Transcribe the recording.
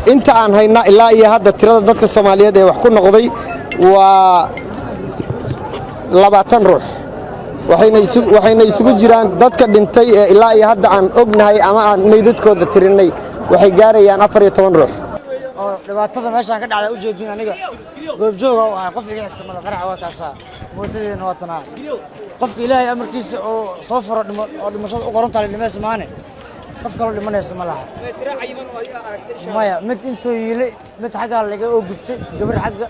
Inta aan hayna ilaa iyo hadda, tirada dadka Soomaaliyeed ee wax ku noqday waa 20 ruux, waxayna isugu jiraan dadka dhintay ee ilaa iyo hadda aan ognahay ama aan meydadkooda tirinnay, waxay gaarayaan 14 ruux. Oo dhibaatada meeshaan ka dhacda ujeedin, aniga goobjooga u ahay. Qof iga xigta mala. Qaraxa waa kaasaa, mootadeena waa tanaa. Qofka Ilaahay amarkiisa oo soo furo oo dhimashada u qoran tahay dhimaysa maane, qof kaloo dhimanaysa ma laha. Maya, mid intuu yiilay, mid xaggaa laga oo gubtay, gabar xagga.